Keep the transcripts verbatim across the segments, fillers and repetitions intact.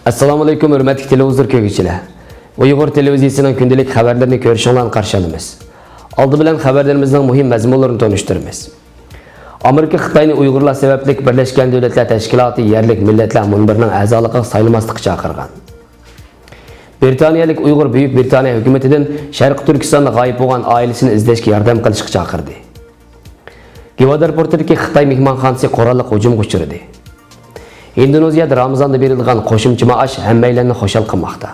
ئەسسالامۇئەلەيكۇم، ھۆرمەتلىك تېلېۋىزور كۆرگۈچىلەر! ئۇيغۇر تېلېۋىزىيىسىنىڭ كۈندىلىك خەۋەرلىرىنى كۆرۈشۈڭلارنى قارشى ئالىمىز. ئالدى بىلەن خەۋەرلىرىمىزنىڭ مۇھىم مەزمۇنلىرىنى تونۇشتۇرىمىز. ئامېرىكا خىتاينى ئۇيغۇرلار سەۋەبلىك بىرلەشكەن دۆلەتلەر تەشكىلاتى يەرلىك مىللەتلەر مۇنبىرىنىڭ ئەزالىقىغا سايلىماسلىققا چاقىرغان. برىتانىيەلىك ئۇيغۇر بۈيۈك برىتانىيە ھۆكۈمىتىدىن شەرقىي تۈركىستاندا غايىب بولغان ئائىلىسىنى ئىزدەشكە ياردەم قىلىشقا چاقىردى. گۋادار پورتىدىكى خىتاي مېھمانخانىسى قوراللىق ھۇجۇمغا ئۇچرىدى. ئىندونېزىيەدە رامىزاندا بېرىلىدىغان قوشۇمچە مائاش ھەممەيلەننى خۇشال قىلماقتا.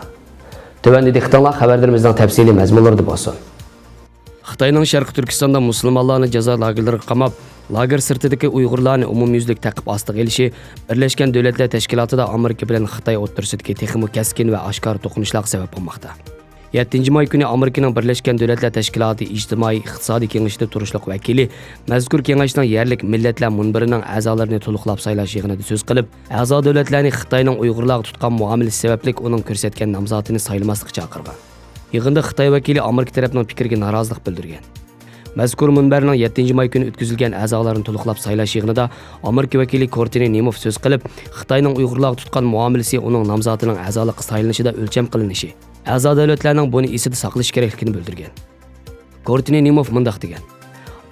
تۆۋەندە دىققىتىڭلار خەۋەرلىرىمىزنىڭ تەپسىلىي مەزمۇنلىرىدا بولسۇن. خىتاينىڭ شەرقىي تۈركىستاندا مۇسۇلمانلارنى جازا لاگېرلىرىغا قاماپ، لاگېر سىرتىدىكى ئۇيغۇرلارنى ئومۇميۈزلۈك تەقىب ئاستىغا ئېلىشى بىرلەشكەن دۆلەتلەر تەشكىلاتىدا ئامېرىكا بىلەن خىتاي ئوتتۇرىسىدىكى تېخىمۇ كەسكىن ۋە ئاشكارا توقۇنۇشلارغا سەۋەب بولماقتا. يەتتىنچى ماي كۈنى ئامېرىكىنىڭ بىرلەشكەن دۆلەتلەر تەشكىلاتى ئىجتىمائىي ئىقتىسادىي كېڭىشىدە تۇرۇشلۇق ۋەكىلى مەزكۇر كېڭەشنىڭ يەرلىك مىللەتلەر مۇنبىرىنىڭ ئەزالىرىنى تولۇقلاپ سايلاش يىغىنىدا سۆز قىلىپ، ئەزا دۆلەتلەرنى خىتاينىڭ ئۇيغۇرلارغا تۇتقان مۇئامىلىسى سەۋەبلىك ئۇنىڭ كۆرسەتكەن نامزاتىنى سايلىماسلىققا چاقىرغان. يىغىندا خىتاي ۋەكىلى ئامېرىكا تەرەپنىڭ پىكرىگە نارازىلىق بىلدۈرگەن. مەزكۇر مۇنبەرنىڭ يەتتىنچى ماي كۈنى ئۆتكۈزۈلگەن ئەزالارنى تولۇقلاپ سايلاش يىغىنىدا ئامېرىكا ۋەكىلى كورتنى نېموف سۆز قىلىپ، خىتاينىڭ ئۇيغۇرلارغا تۇتقان مۇئامىلىسى ئۇنىڭ نامزاتىنىڭ ئەزالىققا سايلىنىشىدا ئۆلچەم قىلىنىشى، ئەزا دۆلەتلەرنىڭ بۇنى ئېسىدە ساقلىشى كېرەكلىكىنى بىلدۈرگەن. كورتنى نېموف مۇنداق دېگەن: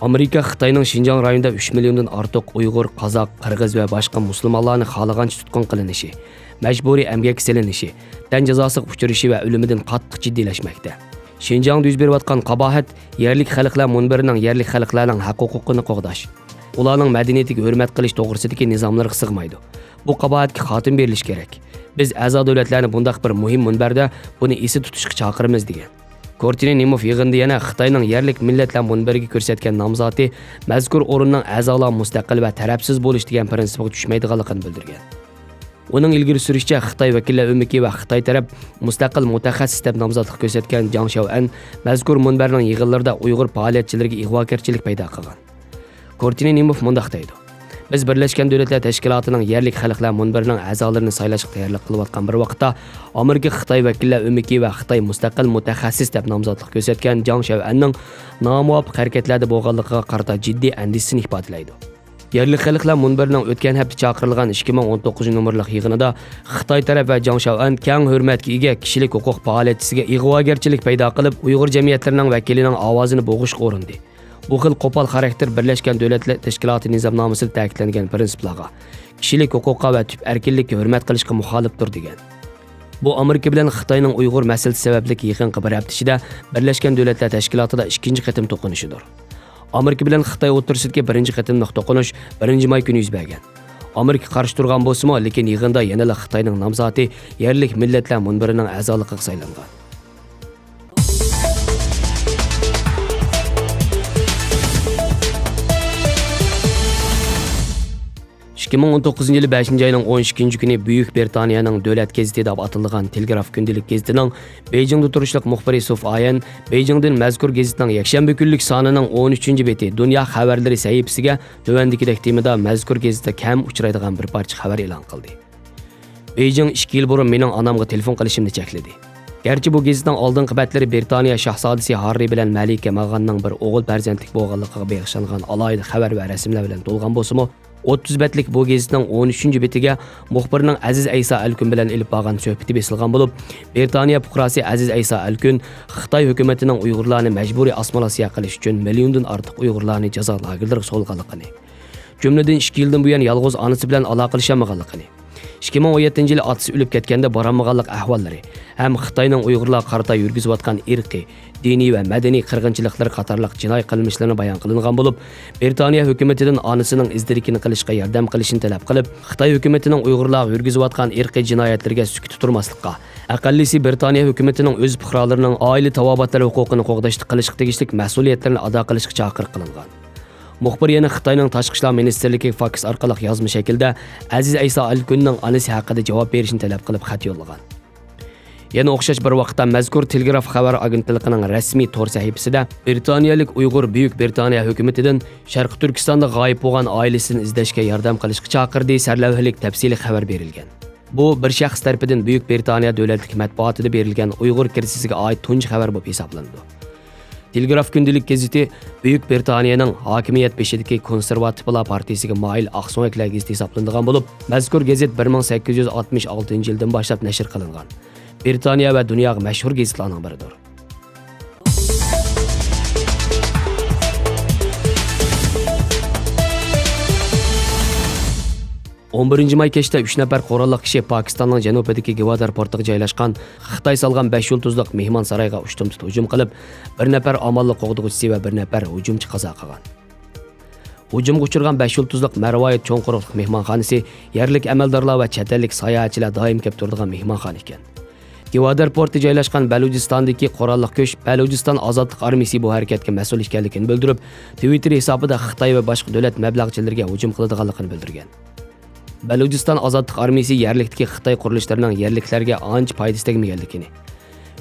ئامېرىكا خىتاينىڭ شىنجاڭ رايونىدا ئۈچ مىليوندىن ئارتۇق ئۇيغۇر، قازاق، قىرغىز ۋە باشقا مۇسۇلمانلارنى خالىغانچە تۇتقۇن قىلىنىشى، مەجبۇرىي ئەمگەككە سېلىنىشى، تەن جازاسىغا ئۇچرىشى ۋە ئۆلۈمىدىن قاتتىق جىددىيلەشمەكتە. شىنجاڭدا يۈز بېرىۋاتقان قاباھەت يەرلىك خەلقلەر مۇنبىرىنىڭ يەرلىك خەلقلەرنىڭ ھەق-ھوقۇقىنى قوغداش، ئۇلارنىڭ مەدەنىيىتىگە ھۆرمەت قىلىش توغرىسىدىكى نىزاملىرىغا سىغمايدۇ. بۇ قاباھەتكە خاتىمە بېرىلىشى كېرەك. بىز ئەزا دۆلەتلەرنى بۇنداق بىر مۇھىم مۇنبەردە بۇنى ئېسىدە تۇتۇشقا چاقىرىمىز، دېگەن. كورتنى نېموف يىغىندا يەنە خىتاينىڭ يەرلىك مىللەتلەر مۇنبىرىگە كۆرسەتكەن نامزاتى مەزكۇر ئورۇننىڭ ئەزالار مۇستەقىل ۋە تەرەپسىز بولۇش دېگەن پىرىنسىپىغا چۈشمەيدىغانلىقىنى بىلدۈرگەن. ئۇنىڭ ئىلگىرى سۈرۈشىچە، خىتاي ۋەكىللەر ئۆمىكى ۋە خىتاي تەرەپ مۇستەقىل مۇتەخەسسىس دەپ نامزاتلىق كۆرسەتكەن جاڭ شياۋئەن مەزكۇر مۇنبەرنىڭ يىغىنلىرىدا ئۇيغۇر پائالىيەتچىلىرىگە ئىغۋاگەرچىلىك پەيدا قىلغان. كورتنى نېموف مۇنداق دەيدۇ: بىز بىرلەشكەن دۆلەتلەر تەشكىلاتىنىڭ يەرلىك خەلقلەر مۇنبىرىنىڭ ئەزالىرىنى سايلاشقا تەييارلىق قىلىۋاتقان بىر ۋاقىتتا، ئامېرىكا خىتاي ۋەكىللەر ئۆمىكى ۋە خىتاي مۇستەقىل مۇتەخەسسىس دەپ نامزاتلىق كۆرسەتكەن جاڭ شياۋئەننىڭ نامۇۋاپىق ھەرىكەتلەردە بولغانلىقىغا قارىتا جىددىي ئەندىشىسىنى ئىپادىلەيدۇ. يەرلىك خەلقلەر مۇنبىرىنىڭ ئۆتكەن ھەپتە چاقىرىلغان ئىككى مىڭ ئون توققۇزىنچى نومۇرلۇق يىغىنىدا خىتاي تەرەپ ۋە جاڭ شياۋئەن كەڭ ھۆرمەتكە ئىگە كىشىلىك ھوقۇق پائالىيەتچىسىگە ئىغۋاگەرچىلىك پەيدا قىلىپ، ئۇيغۇر جەمئىيەتلىرىنىڭ ۋەكىلىنىڭ ئاۋازىنى بوغۇشقا ئۇرۇندى. بۇ خىل قوپال خاراكتېر بىرلەشكەن دۆلەتلەر تەشكىلاتى نىزامنامىسىدا تەكىتلەنگەن پىرىنسىپلارغا، كىشىلىك ھوقۇققا ۋە تۈپ ئەركىنلىككە ھۆرمەت قىلىشقا مۇخالىپتۇر، دېگەن. بۇ ئامېرىكا بىلەن خىتاينىڭ ئۇيغۇر مەسىلىسى سەۋەبلىك يېقىنقى بىر ھەپتە ئىچىدە بىرلەشكەن دۆلەتلەر تەشكىلاتىدا ئىككىنچى قېتىم توقۇنۇشىدۇر. ئامېرىكا بىلەن خىتاي ئوتتۇرىسىدىكى بىرىنچى قېتىملىق توقۇنۇش بىرىنچى ماي كۈنى يۈز بەرگەن. ئامېرىكا قارشى تۇرغان بولسىمۇ، لېكىن يىغىندا يەنىلا خىتاينىڭ نامزاتى يەرلىك مىللەتلەر مۇنبىرىنىڭ ئەزالىقىغا سايلانغان. ئىككى مىڭ ئون توققۇزىنچى يىلى بەشىنچى ئاينىڭ ئون ئىككىنچى كۈنى بۈيۈك بىرىتانىيەنىڭ دۆلەت گېزىتى دەپ ئاتىلىدىغان تېلېگراف كۈندىلىك گېزىتىنىڭ بېيجىڭدا تۇرۇشلۇق مۇخبىرى سۇف ئايەن بېيجىڭدىن مەزكۇر گېزىتنىڭ يەكشەنبە كۈنلۈك سانىنىڭ ئون ئۈچىنچى بېتى دۇنيا خەۋەرلىرى سەھىپىسىگە تۆۋەندىكىدەك تېمىدا مەزكۇر گېزىتتە كەم ئۇچرايدىغان بىر پارچە خەۋەر ئېلان قىلدى. بېيجىڭ ئىككى يىل بۇرۇن مېنىڭ ئانامغا تېلېفون قىلىشىمنى چەكلىدى. گەرچە بۇ گېزىتنىڭ ئالدىنقى بەتلىرى بىرىتانىيە شاھزادىسى ھاررى بىلەن مەلىكە مېغاننىڭ بىر ئوغۇل پەرزەنتلىك بولغانلىقىغا بېغىشلانغان ئالاھىدە خەۋەر ۋە رەسىملەر بىلەن تولغان بولسىمۇ، ئوتتۇز بەتلىك بۇ گېزىتنىڭ ئون ئۈچىنچى بېتىگە مۇخبىرنىڭ ئەزىز ئەيسا ئەلكۈن بىلەن ئېلىپ بارغان سۆھبىتى بېسىلغان بولۇپ، بىرىتانىيە پۇقراسى ئەزىز ئەيسا ئەلكۈن خىتاي ھۆكۈمىتىنىڭ ئۇيغۇرلارنى مەجبۇرىي ئاسسىمىلياتسىيە قىلىش ئۈچۈن مىليوندىن ئارتۇق ئۇيغۇرلارنى جازا لاگېرلىرىغا سولىغانلىقىنى، جۈملىدىن ئىككى يىلدىن بۇيان يالغۇز ئانىسى بىلەن ئالاقىلىشالمىغانلىقىنى، ئىككى مىڭ ئون يەتتىنچى يىلى ئاتىسى ئۆلۈپ كەتكەندە بارالمىغانلىق ئەھۋاللىرى ھەم خىتاينىڭ ئۇيغۇرلارغا قارىتا يۈرگۈزۈۋاتقان ئىرقىي، دىنىي ۋە مەدەنىي قىرغىنچىلىقلىرى قاتارلىق جىنايى قىلمىشلىرىنى بايان قىلىنغان بولۇپ، بىرىتانىيە ھۆكۈمىتىدىن ئانىسىنىڭ ئىز-دېرىكىنى قىلىشقا ياردەم قىلىشىنى تەلەپ قىلىپ، خىتاي ھۆكۈمىتىنىڭ ئۇيغۇرلارغا يۈرگۈزۈۋاتقان ئىرقىي جىنايەتلىرىگە سۈكۈتتە تۇرماسلىققا، ئەقەللىسى بىرىتانىيە ھۆكۈمىتىنىڭ ئۆز پۇقرالىرىنىڭ ئائىلە تاۋابىئاتلىرى ھوقۇقىنى قوغداشتا قىلىشقا تېگىشلىك مەسئۇلىيەتلىرىنى ئادا قىلىشقا چاقىرىق قىلىنغان. مۇخبىر يەنە خىتاينىڭ تاشقى ئىشلار مىنىستىرلىكىگە فاكس ئارقىلىق يازما شەكىلدە ئەزىز ئەيسا ئەلكۈننىڭ ئانىسى ھەققىدە جاۋاب بېرىشىنى تەلەپ قىلىپ خەت يوللىغان. يەنە ئوخشاش بىر ۋاقىتتا مەزكۇر تېلېگراف خەۋەر ئاگېنتلىقىنىڭ رەسمىي تور سەھىپىسىدە بىرىتانىيەلىك ئۇيغۇر بۈيۈك بىرىتانىيە ھۆكۈمىتىدىن شەرقىي تۈركىستاندا غايىب بولغان ئائىلىسىنى ئىزدەشكە ياردەم قىلىشقا چاقىردى سەرلەۋھىلىك تەپسىلىي خەۋەر بېرىلگەن. بۇ بىر شەخس تەرىپىدىن بۈيۈك بىرىتانىيە دۆلەتلىك مەتبۇئاتىدا بېرىلگەن ئۇيغۇر كىرىزىسىگە ئائىت تۇنجى خەۋەر بولۇپ ھېسابلىنىدۇ. تېلېگراف كۈندىلىك گېزىتى بۈيۈك بىرىتانىيەنىڭ ھاكىمىيەت بېشىدىكى كونسېرۋاتىپلار پارتىيىسىگە مايىل ئاقسۆڭەكلەر گېزىتى ھېسابلىنىدىغان بولۇپ، مەزكۇر گېزىت بىر مىڭ سەككىز يۈز ئاتمىش ئالتىنچى يىلدىن باشلاپ نەشر قىلىنغان بىرىتانىيە ۋە دۇنياغا مەشھۇر گېزىتلارنىڭ بىرىدۇر. ئون بىرىنچى ماي كەچتە ئۈچ نەپەر قوراللىق كىشى پاكىستاننىڭ جەنۇبىدىكى گۋادار پورتىغا جايلاشقان خىتاي سالغان بەش يۇلتۇزلۇق مېھمانسارايغا ئۇشتۇمتۇت ھۇجۇم قىلىپ، بىر نەپەر ئامانلىق قوغدىغۇچىسى ۋە بىر نەپەر ھۇجۇمچى قازا قىلغان. ھۇجۇمغا ئۇچرىغان بەش يۇلتۇزلىق مەرۋايىت چوڭ قۇرۇقلۇق مېھمانخانىسى يەرلىك ئەمەلدارلار ۋە چەت ئەللىك ساياھەتچىلەر دائىم كەپ تۇرىدىغان مېھمانخانا ئىكەن. گۋادار پورتى جايلاشقان بەلۇچىستاندىكى قوراللىق كۈچ بەلۇچىستان ئازادلىق ئارمىيىسى بۇ ھەرىكەتكە مەسئۇل ئىكەنلىكىنى بىلدۈرۈپ، تىۋىتتېر ھېسابىدا خىتاي ۋە باشقا دۆلەت مەبلەغچىلىرىگە ھۇجۇم قىلىدىغانلىقىنى بىلدۈرگەن. بەلۇچىستان ئازادلىق ئارمىيىسى يەرلىكتىكى خىتاي قۇرۇلۇشلىرىنىڭ يەرلىكلەرگە ئانچە پايدىسى تەگمىگەنلىكىنى،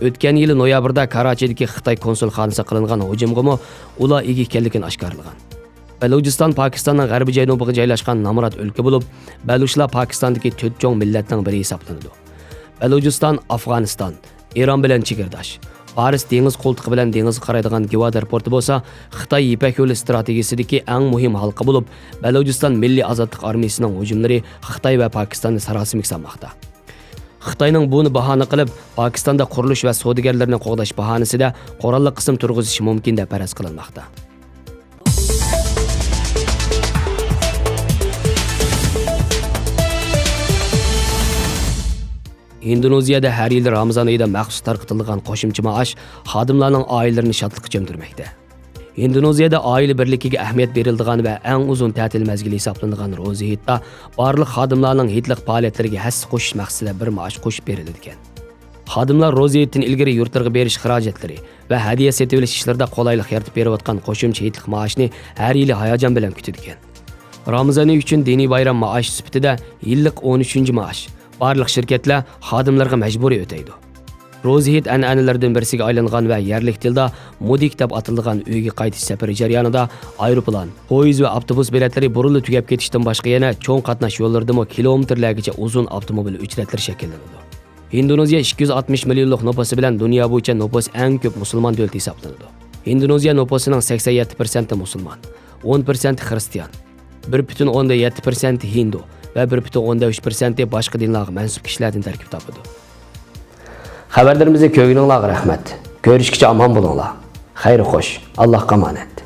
ئۆتكەن يىلى نويابىردا كاراچىدىكى خىتاي كونسۇلخانىسىغا قىلىنغان ھۇجۇمغىمۇ ئۇلار ئىگە ئىكەنلىكىنى ئاشكارىلىغان. بەلۇچىستان پاكىستاننىڭ غەربىي جەنۇبىغا جايلاشقان نامرات ئۆلكە بولۇپ، بەلۇچلار پاكىستاندىكى تۆت چوڭ مىللەتنىڭ بىرى ھېسابلىنىدۇ. بەلۇچىستان ئافغانىستان، ئىران بىلەن چېگرىداش. پارس دېڭىز قولتۇقى بىلەن دېڭىزغا قارايدىغان گۋادار پورتى بولسا خىتاي يىپەك يولى ئىستراتېگىيىسىدىكى ئەڭ مۇھىم ھالقا بولۇپ، بەلۇچىستان مىللىي ئازادلىق ئارمىيىسىنىڭ ھۇجۇملىرى خىتاي ۋە پاكىستاننى ساراسىمىگە سالماقتا. خىتاينىڭ بۇنى باھانە قىلىپ، پاكىستاندا قۇرۇلۇش ۋە سودىگەرلىرىنى قوغداش باھانىسىدە قوراللىق قىسىم تۇرغۇزۇشى مۇمكىن دەپ پەرەز قىلىنماقتا. ھىندونېزىيەدە ھەر يىلى رامىزان ئېيىدا مەخسۇس تارقىتىلىدىغان قوشۇمچە مائاش خادىملارنىڭ ئائىلىلىرىنى شادلىققا چۆمدۈرمەكتە. ھىندونېزىيەدە ئائىلە بىرلىكىگە ئەھمىيەت بېرىلىدىغان ۋە ئەڭ ئۇزۇن تەتىل مەزگىلى ھېسابلىنىدىغان روزا ھېيتتا بارلىق خادىملارنىڭ ھېيتلىق پائالىيەتلىرىگە ھەسسە قوشۇش مەقسىتىدە بىر مائاش قوشۇپ بېرىلىدىكەن. خادىملار روزا ھېيتتىن ئىلگىرى يۇرتلىرىغا بېرىش خىراجەتلىرى ۋە ھەدىيە سېتىۋېلىش ئىشلىرىدا قولايلىق يارىتىپ بېرىۋاتقان قوشۇمچە ھېيتلىق مائاشنى ھەر يىلى ھاياجان بىلەن كۈتىدىكەن. رامىزان ئېيى ئۈچۈن دىنىي بايرام مائاشى سۈپىتىدە يىللىق ئون ئۈچىنچى مائاش، بارلىق شىركەتلەر خادىملىرىغا مەجبۇرىي ئۆتەيدۇ. روزا ھېيت ئەنئەنىلىرىدىن بىرسىگە ئايلانغان ۋە يەرلىك تىلدا مۇدىك دەپ ئاتىلىدىغان ئۆيگە قايتىش سەپىرى جەريانىدا ئايروپىلان، پويىز ۋە ئاپتوبۇس بېلەتلىرى بۇرۇنلا تۈگەپ كېتىشتىن باشقا يەنە چوڭ قاتناش يوللىرىدىمۇ كىلومېتىرلەرگىچە ئۇزۇن ئاپتوموبىل ئۆچىرەتلىرى شەكىللىنىدۇ. ھىندونېزىيە ئىككى يۈز ئاتمىش مىليونلۇق نوپۇسى بىلەن دۇنيا بويىچە نوپۇسى ئەڭ كۆپ مۇسۇلمان دۆلىتى ھېسابلىنىدۇ. ھىندونېزىيە نوپۇسىنىڭ سەكسەن يەتتە پىرسەنتى مۇسۇلمان، ئون پىرسەنتى خىرىستىيان، بىر پۈتۈن ئوندىن يەتتە پىرسەنتى ھىندۇ ۋە بىر پۈتۈن ئوندىن ئۈچ پىرسەنتى باشقا دىنلارغا مەنسۇپ كىشىلەردىن تەركىب تاپىدۇ. خەۋەرلىرىمىزنى كۆرگىنىڭلارغا رەھمەت. كۆرۈشكىچە ئامان بولۇڭلار. خەير خوش. ئاللاھقا ئامانەت.